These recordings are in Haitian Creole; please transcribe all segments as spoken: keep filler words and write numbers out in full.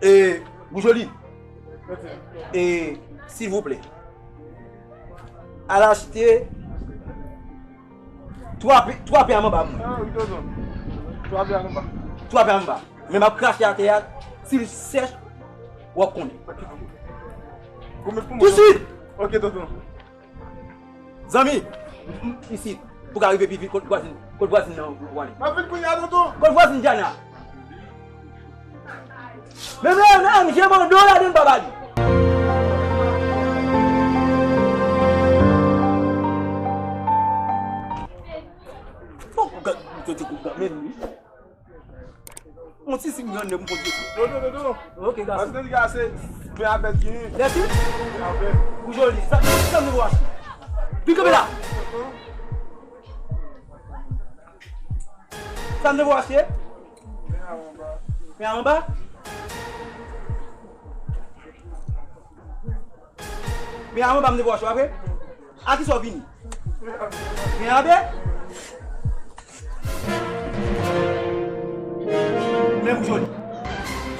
E, Boujoli. E, silvouplè. Al achte twa pè, twa pè a manba mwen. Ah, wi, tonton. Twa pè a manba. Twa pè a manba. Men m ap krache atè a, si l sèch, w ap konnen. Tousuit! Ok, tonton. Zanmi, m, m, isit, pou ka rive pi vit, kot vwazin, kot vwazin nan w ale. M ap vin kounye a, tonton. Kot vwazin Diana. Men, men, men, M J mande w ladan baba li. Fòk ou gad, ou te di kou gad, men wi. On ti siy grandè m konn jete. Non, non, non, non. Ok, gason. Paske nèg la se ven avèk gen. Lèfit? Ven avèk. Ou joli. Sa, sa m te vou achte. Vin kanpe la. Sa m te vou achte? Ven anba. Ven anba? Men avan pa m te vwa cho apre. A kisa w vini? Men abe? Men m joli.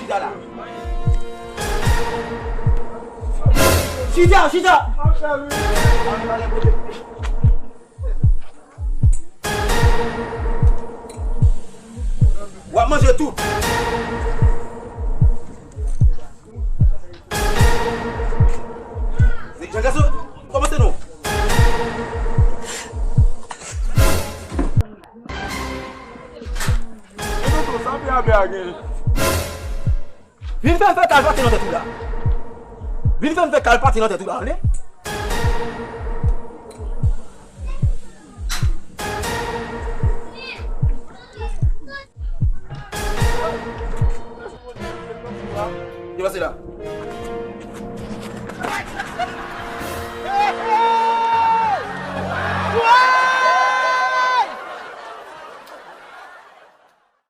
Chita la. Chita, chita. W ap manje tout. Jan gason, kòmanse non. E tonton, sa pye a pye a gen. Vin fè m fè kalpati nan tèt ou la. Vin fè m fè kalpati nan tèt ou la, tande? Ki pase la?